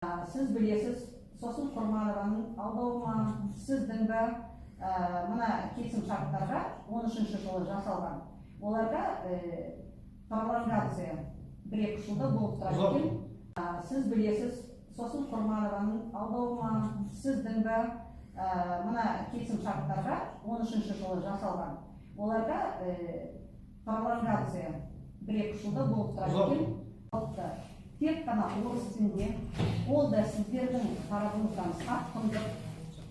Сіз білесіз, сосын Құрманованың алдауы ма, сіздің ба, мына келісім шарттарға 13-жылы жасалған, оларға пролонгация 1-2 жылда болып тұрады екен. Сіз білесіз, сосын Құрманованың алдауы ма, сіздің ба, мына келісім шарттарға 13-жылы жасалған, оларға пролонгация 1-2 жылда болып тұрады екен. Тек қана орыс тілінде, ол да сіздердің тарапыңыздан сатқындық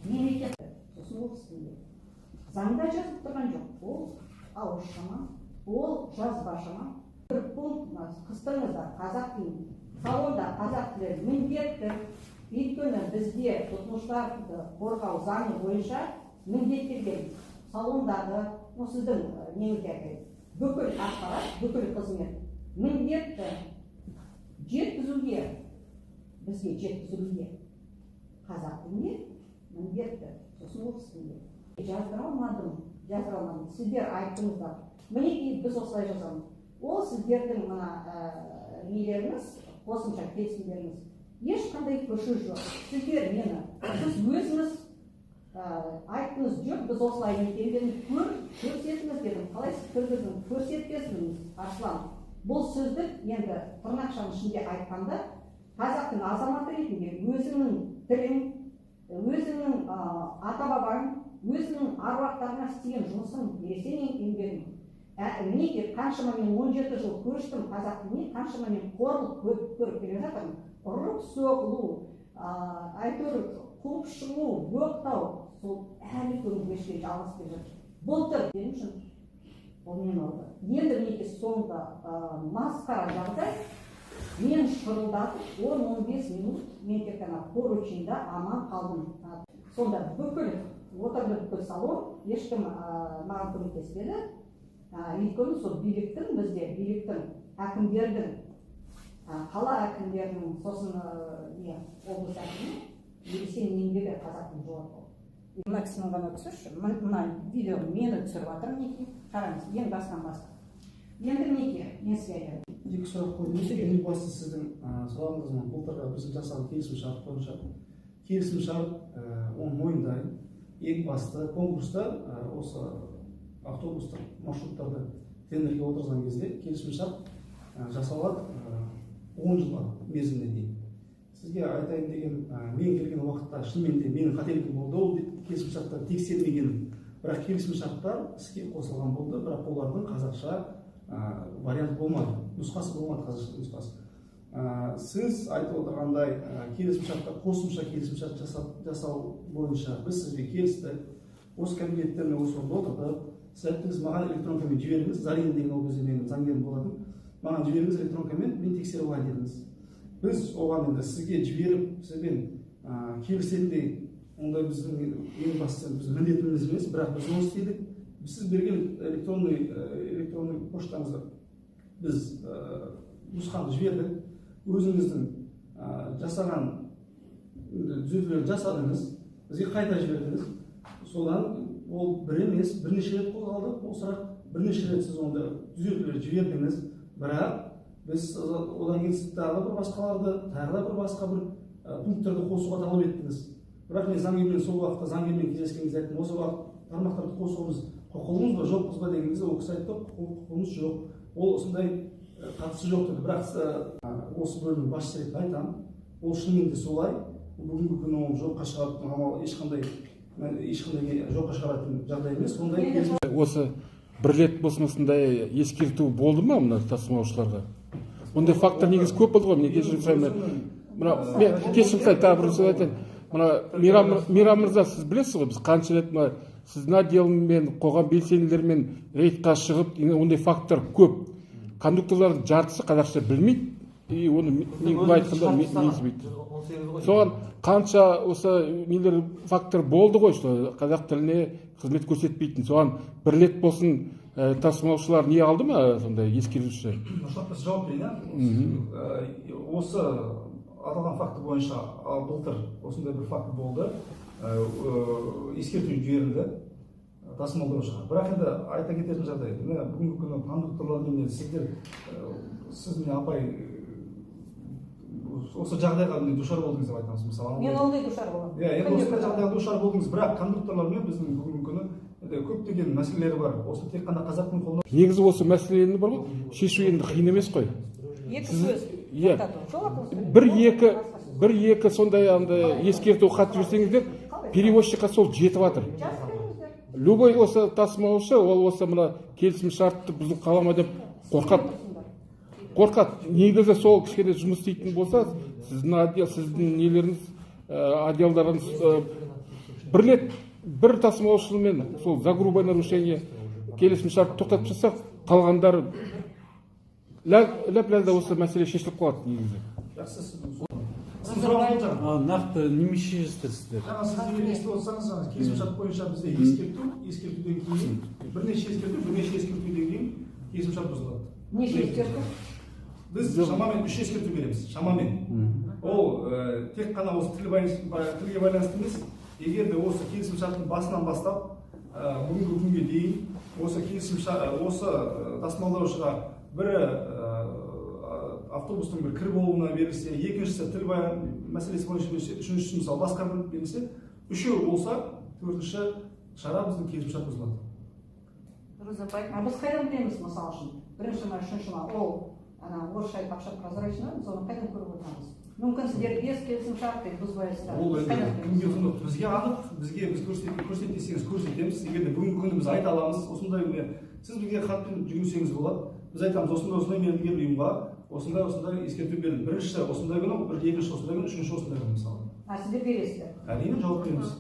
мемлекет, сосын орыс тілінде. Заңда жазылып тұрған жоқ, ол ауызша ма, ол жазбаша ма. Бір пункт қыстыңыздар, қазақ тілін, салонда қазақ тілі міндетті, өйткені бізде тұтынушыларды қорғау заңы бойынша міндеттелген салондағы, сіздің неңізге айтайын, бүкіл ақпарат, бүкіл қызмет міндетті жеткізуге, бізге жеткізілуге қазақ тілінде міндетті, сосын орыс тілінде. Жаздыра алмадым, жаздыра алмадым. Сіздер айттыңыздар, мінекей біз осылай жазамыз. Ол сіздердің мына нелеріңіз, қосымша келісімдеріңіз, ешқандай күші жоқ. Сіздер мені, сіз өзіңіз айттыңыз, жоқ, біз осылай етеміз дедім, көрсетіңіз дедім, қалай сіз кіргіздіңіз, көрсетпесіңіз, Арслан. Бұл сөзді енді тырнақшаның ішінде айтқанда, қазақтың азаматы ретінде өзіңнің тілің, өзіңнің ата-бабаң, өзіңнің аруақтарыңа істеген жұмысың, ересен еңбегің. Мінекей қаншама мен 17 жыл көштім қазақ тіліне, қаншама мен қорлық көріп келе жатырмын. Ұрып соғылу, әйтеуір қуып шығу, боқтау, сол әлі күнге шейін жалғасып келе жатыр. Былтыр мен үшін ол мен алды. Енді мінекей соңғы масқара жағдай, мен шырылдатып 10-15 минут мен тек қана порученьда аман қалдым. Сонда бүкіл отырды, бүкіл салон, ешкім маған көмектеспеді. Өйткені сол биліктің, бізде биліктің, әкімдердің, қала әкімдерінің, сосын облыс әкімінің ересен еңбегі қазақтың жоғары. Мына кісінің ғана түсірші, мына видео мені түсіріп жатыр, мінекей, қараңыз, ең басынан бастап. Енді мінекей, мен сізге айтайын. Екі сұрақ қойдым. Ең басты сіздің сұрағыңыз былтырғы біздің жасаған келісім шарт бойынша. Келісім шарт, оны мойындаймын. Ең басты конкурста осы автобустық маршруттарды тендерге отырғызған кезде келісім шарт жасалады 10 жылға мерзіміне дейін. Сізге айтайын деген, мен келген уақытта шынымен де менің қателігім болды, ол келісім шарттар тексермегенім. Бірақ келісім шарттар іске қосылған болды, бірақ олардың қазақша вариант болмады, нұсқасы болмады, қазақша нұсқасы. Сіз айтып отырғандай, келісім шартта қосымша келісім шарт жасау бойынша біз сізбен келістік. Осы кабинетте мен осы орында отырдық. Сіз айттыңыз, маған электронкамен жіберіңіз, Зарина деген ол кезде менің заңгерім болатын. Маған жіберіңіз электронкамен, мен тексеріп алайын дедіңіз. Біз оған енді сізге жіберіп, сізбен келісетіндей, ондай біздің ең бастысы біздің міндетіміз емес, бірақ біз оны істедік. Сіз берген электронный поштаңызға біз нұсқаны жібердік. Өзіңіздің жасаған түзетулерді жасадыңыз, бізге қайта жібердіңіз. Содан ол бір емес, бірнеше рет қозғалды ол сұрақ, бірнеше рет сіз онда түзетулер жібердіңіз, бірақ біз одан кейін сіз тағы бір басқаларды, тағы да бір басқа бір пункттерді қосуға талап еттіңіз. Бірақ мен заңгермен сол уақытта заңгермен кездескен кезде айттым, осы уақыт тармақтарды қосуымыз құқығымыз ба, жоқпыз ба деген кезде ол кісі айтты, құқығымыз жоқ, ол осындай қатысы жоқ деді. Бірақ осы бөлімнің басшысы ретінде айтамын, ол шынымен де солай. Бүгінгі күні оны жоққа шығарып амал ешқандай жоққа шығаратын жағдай емес. Ондай осы бір рет болсын осындай ескерту болды ма мына тасымалдаушыларға? Ондай факттар негізі көп болды ғой. Міне, кешірім сұраймын, мына мен кешірім сұраймын, тағы бір сөз айтайын. Мына Мейрам мырза, сіз білесіз ғой, біз қанша рет мына сіздің отделмен, қоғам белсенділерімен рейдқа шығып, ондай факттар көп. Кондукторлардың жартысы қазақша білмейді, и оны былай айтқанда менсінбейді. Соған қанша осы нелер факттар болды ғой, что қазақ тіліне қызмет көрсетпейтін. Соған бір рет болсын тасымалдаушылар не алды ма сондай ескертуші? Нұршат, біз жауап берейін. Осы аталған факті бойынша былтыр осындай бір факт болды, ескерту жіберілді тасымалдаушыға. Бірақ енді айта кететін жағдай, міне бүгінгі күні кондукторлармен сіздер, сіз міне апай Осы жағдайға міне душар болдыңыз деп айтамыз, мысалы. Мен ылғи душар боламын. Иә, енді Күнде осындай күнде. жағдайға душар болдыңыз, бірақ кондукторлармен біздің бүгінгі күні енді көптеген мәселелер бар. Осы тек қана қазақтың қолында Негізі осы мәселені бар ғой, шешу енді қиын емес қой. Екі сөз Иә. тоқтату. Жол арқылы сөйлеу. Бір екі сондай андай ескерту хат жіберсеңіздер, перевозчикқа сол жетіп жатыр. Жазып беріңіздер. Любой осы тасымалдаушы ол осы мына келісім шартты бұзып қала ма деп қорқады, қорқады. Негізі сол кішкене жұмыс істейтін болса, сіздің отдел, сіздің нелеріңіз, отделдарыңыз, бір рет бір тасымалдаушымен сол за грубое нарушение келісім шартты тоқтатып тастасақ, қалғандары ләп ләзза осы мәселе шешіліп қалады негізі. Жақсы, сіздің сұрағыңыз жаңа. А нақты немесе сіздер? Жаңа сіз егер естіп отырсаңыз, жаңа келісімшарт бойынша бізде ескерту, ескертуден кейін бірнеше ескерту, бірнеше ескертуден кейін келісімшарт бұзылады. Неше ескерту? Біз шамамен үш ескерту береміз, шамамен. Ол тек қана осы тілге байланысты емес, егер де осы келісімшарттың басынан бастап бүгінгі күнге дейін осы келісімшарт, осы тасымалдаушыға бірі автобустың бір кір болуына берілсе, екіншісі тіл мәселесі бойынша берілсе, үшіншісі, мысалы, басқа бір берілсе, үшеуі болса, төртінші шара біздің келісімшарт бұзылады. Роза апай, а біз қайдан білеміз, мысалы үшін, бірінші ма, үшінші ма, ол ана орысша айтпақшы, прозрачно, біз оны қайдан көріп отырамыз? Мүмкін, сіздер бес келісімшарт деп бұзбайсыздар. Ол Біз енді қайдан кімге білеміз? сонда бізге анық, бізге біз көрсет десеңіз, көрсетеміз. Егер де бүгінгі күні біз айта аламыз, осындай, міне, сіз бізге хатпен жүгінсеңіз болады. Біз айтамыз, осындай осындай мердігер ұйымға осындай осындай ескерту берілді, біріншісі осындай күні, бір, екінші осындай күні, үшінші осындай күні, мысалы. А сіздер бересіздер? Әрине, жауап береміз.